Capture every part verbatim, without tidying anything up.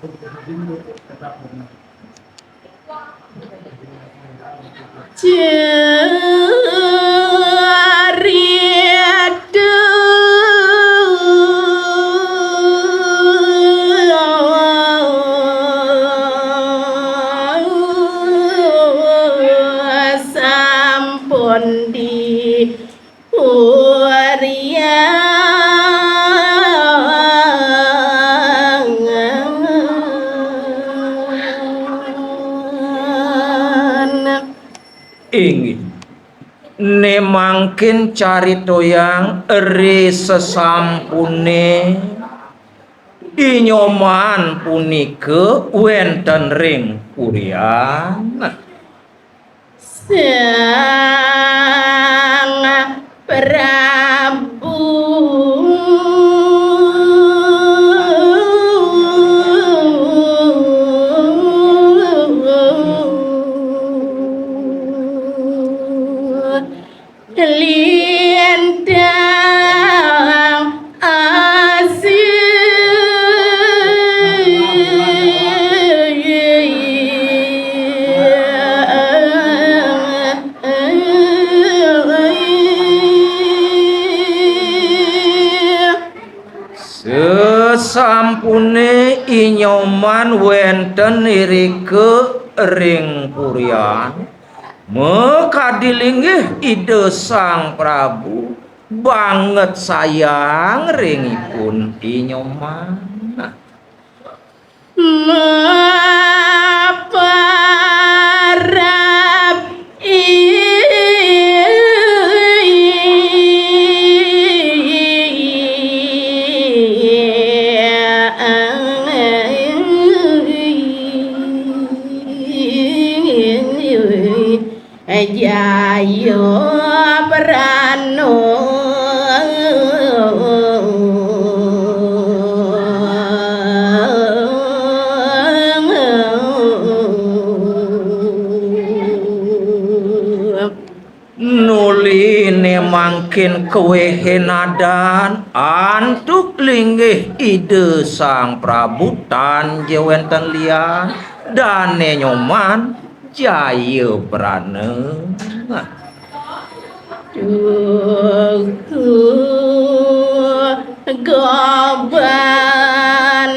Cerita sampun di Urian. Inggih. Ne mangkin caritoyang ri sesampune I Nyoman punika wenten ring Urian. Sang Prabu lintang asih. Sesampune I Nyoman wenten irika ring Urian, makadi linggih Ida Sang Prabu banget sayang ring ipun I Nyoman. Maparab Jaya Prana. Nuli ne mangkin kawehe nadan antuk linggih Ida Sang Prabu tan ja wenten lian, Dane Nyoman Jaya Prana. Tuku goban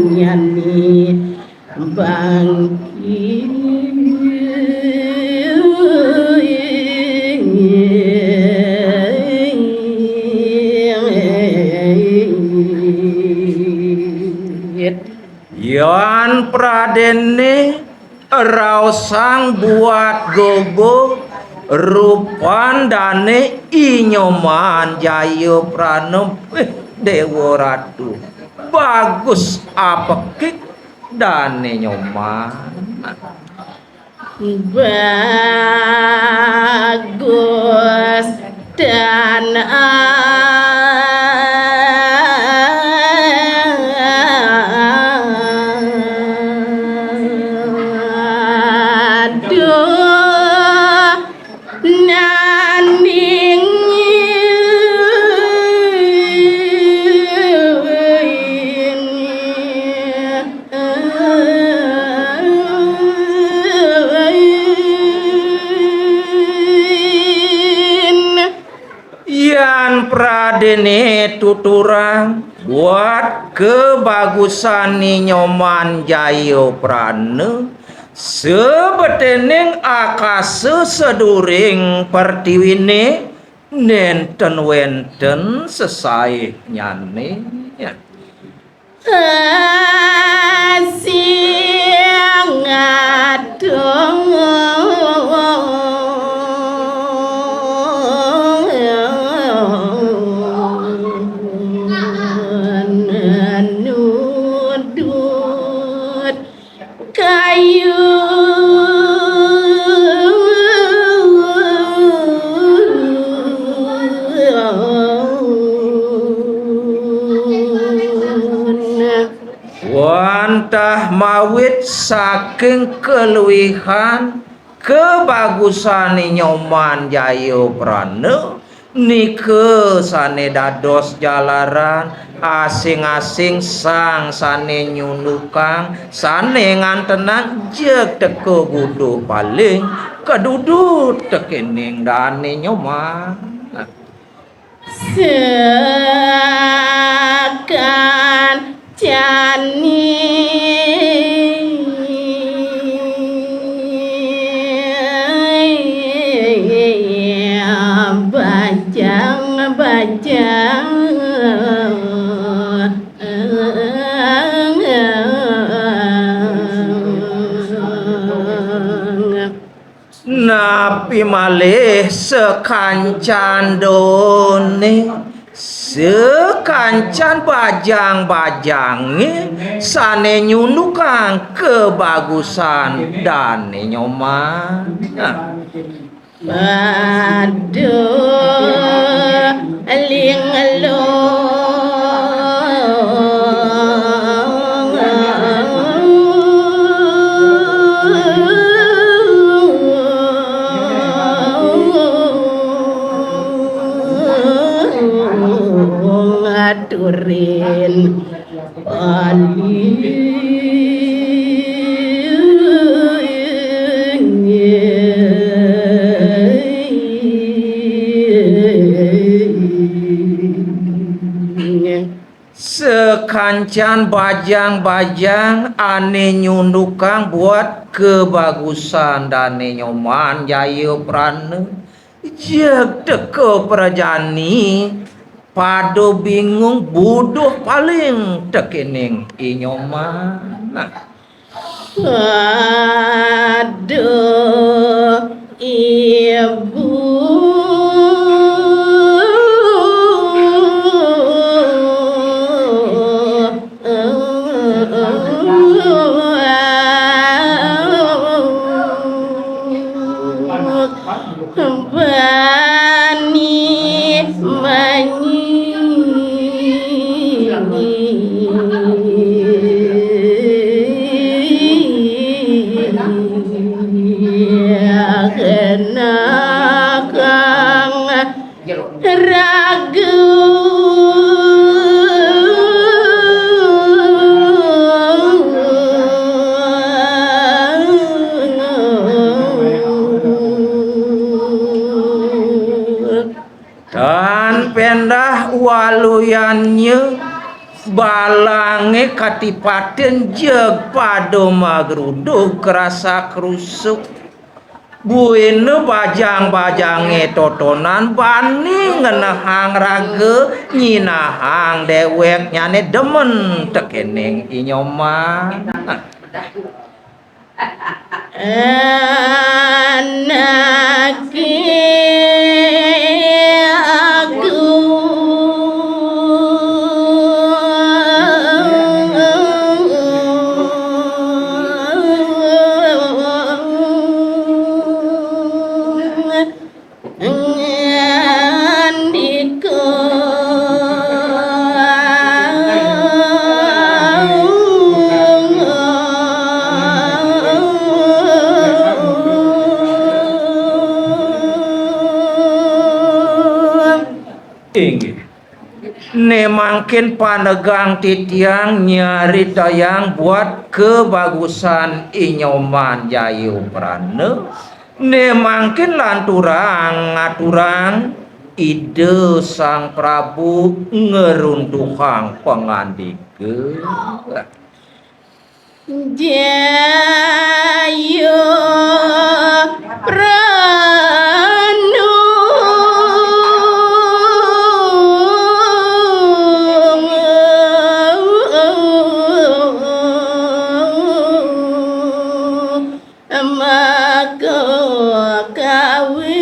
nyani bangkit. Yan pradene raosang buat gogo rupan dane I Nyoman Jaya Prana. Eh, Dewa Ratu, bagus apekik Dane Nyoman. Bagus dan aduh. Nanding yan pradene tuturang buat kabagusan Ni Nyoman Jaya Prana, sebetening akasa seduring pertiwine nenten wenten sesaihnyane. Asing adong nudut kayu. Antah mawit saking kaluihan kabagusan Nyoman Jayaprana, nika sane dados jalaran asing-asing sang sane nyundukang, sane ngantenang jeg teka guduh paling kadudut tekening Dane Nyoman. Sekan jani bajang, bajang. Napi malih sakancan dane, sakancan bajang-bajange sane nyundukang kabagusan Dane Nyoman. Nah. Aduh, linglung. Aturin. Sakancan bajang-bajang ane nyundukang buat kabagusan Dane Nyoman Jayaprana, jeg teka prajani pada bingung buduh paling tekening I Nyoman. Nah. Aduh, ibu. Bani manyi kenakang ragu. Tan pendah waluyannya balange katipatin jeg pada magrudug krasak-krusuk. Buina bajang-bajange totonan bani ngenehang raga, nyinahang deweknyane demen tekening I Nyoman. Anake agung. Ngandika. Inggih. Ne mangkin panegang titiang nyaritayang buat kabagusan I Nyoman Jayaprana. Ne mangkin lanturang ngaturang Ida Sang Prabu ngruntuhang pangandika. Jaya Pranu. Maka kawin.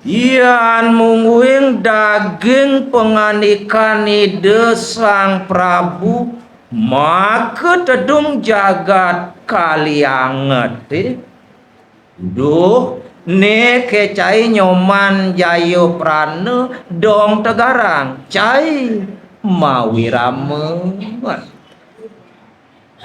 Yan mungguing daging pangandikan Ida Sang Prabu Maka tedung jagat Kalianget, eh. Duh, né ké cai Nyoman Jayaprana dong tegarang, cai mawirama.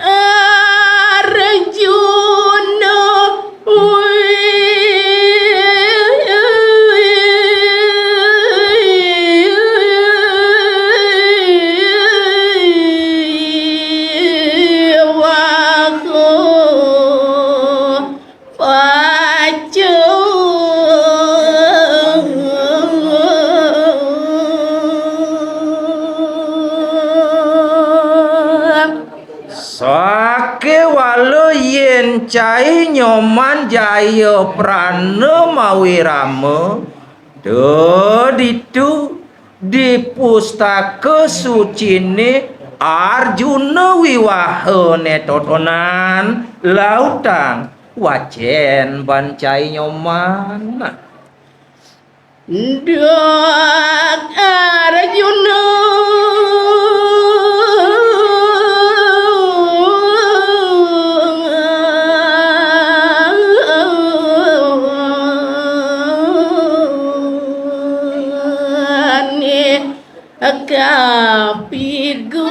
Arjuna Wiwaha pacu. Sakéwala yén cai Nyoman Jayaprana mawirama, da ditu di pustaka suciné Arjuna Wiwaha né totonan lautang wacén ban cai Nyoman. Duh Arjuna. Kapigu.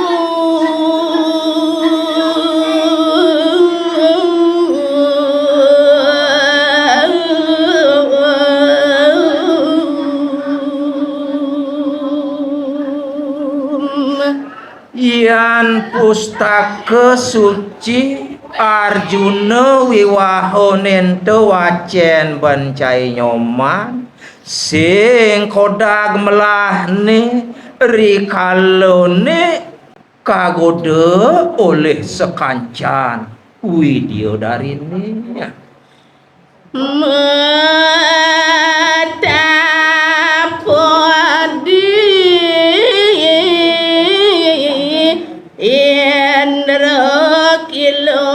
Yan pustaka suci Arjuna Wiwaha né ento wacén ban cai Nyoman, sing kodag melahné rikalané kagoda olih sakancan widyadariné. Matapodi Indra Kila.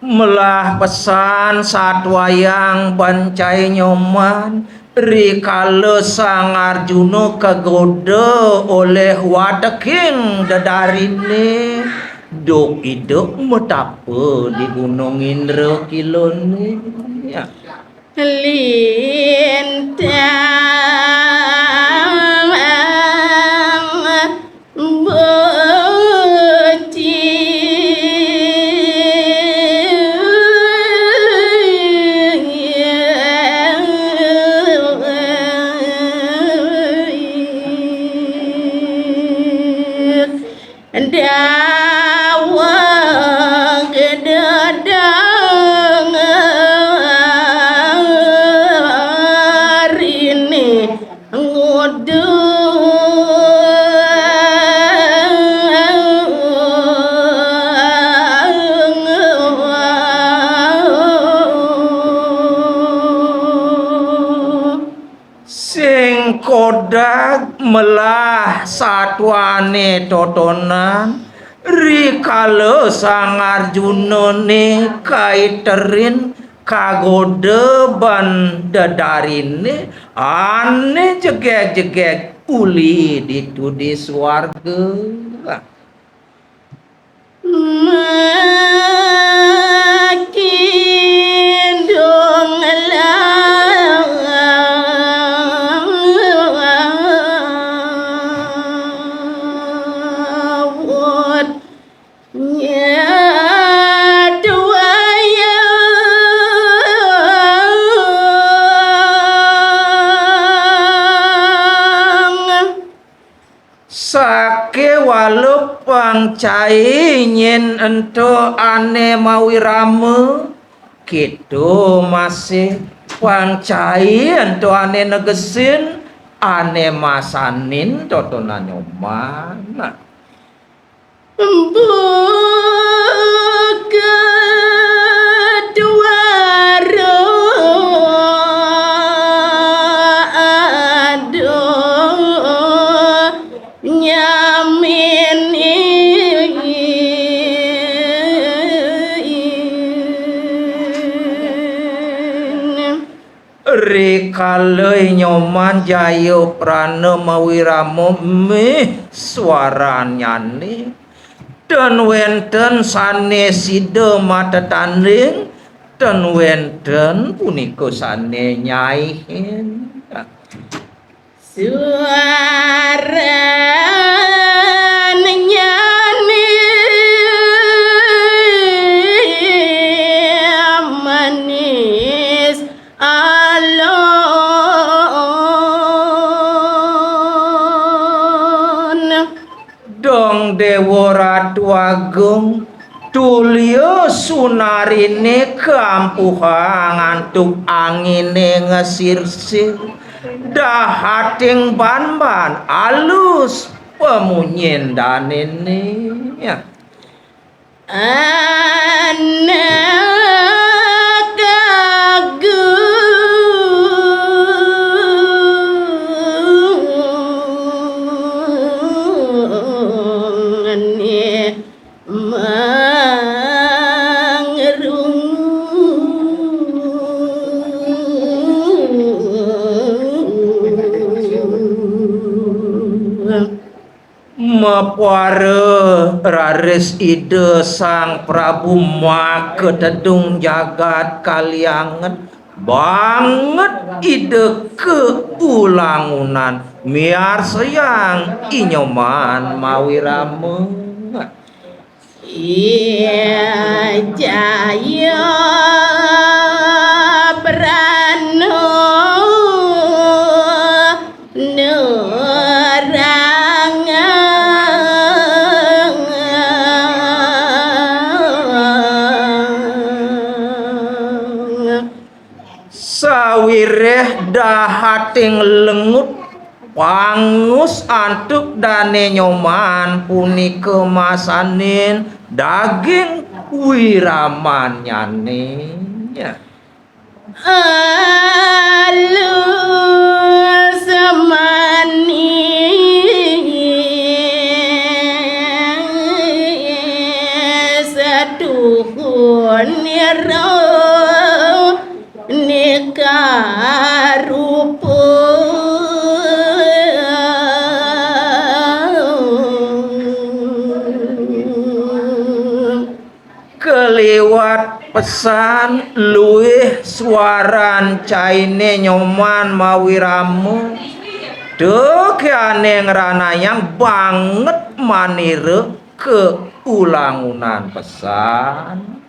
Melah pesan satwayang ban cai Nyoman, rikala Sang Arjuna kagoda olih wateking dedariné, duk idup matapa di Gunung Indra Kilané. Lintang beci. Daweg dedariné ngudu. Sing kodag melah satwané totonan, rikala Sang Arjunané kaiterin kagoda ban dedariné, ané jegég-jegég uli ditu di suarga. Makidung laut nyatuayang. Sakéwala pang cai nyén ento ané mawirama, kéto masih pang cai ento ané negesin, ané masanin totonan Nyoman. Buka duara, aduh, nyamini. Rikala Nyoman Jayaprana mawirama mih swarannyane, ten wenten sane sida matetanding, ten wenten punika sane nyaihin. Swarannyane manis alon. Dong Dewa Ratu Agung, tulia sunarine kaampuhang antuk angine ngesirsir, dahating banban alus pamunyin danene. Ya. Anak agung ne mangrung. Mapuara raris Ida Sang Prabu makatedung jagat kaliangan, banget Ida kaulangunan miarsayang I Nyoman mawirama. Iya Jayaprana nerangang. Sawiréh dahating lengut pangus antuk Dane Nyoman punika masanin daging wiramannyane. Alus manis tuhu nira nika rupa. Kaliwat pesan luih swaran caine Nyoman mawirama, duk ane ngranayang banget manira kaulangunan pesan.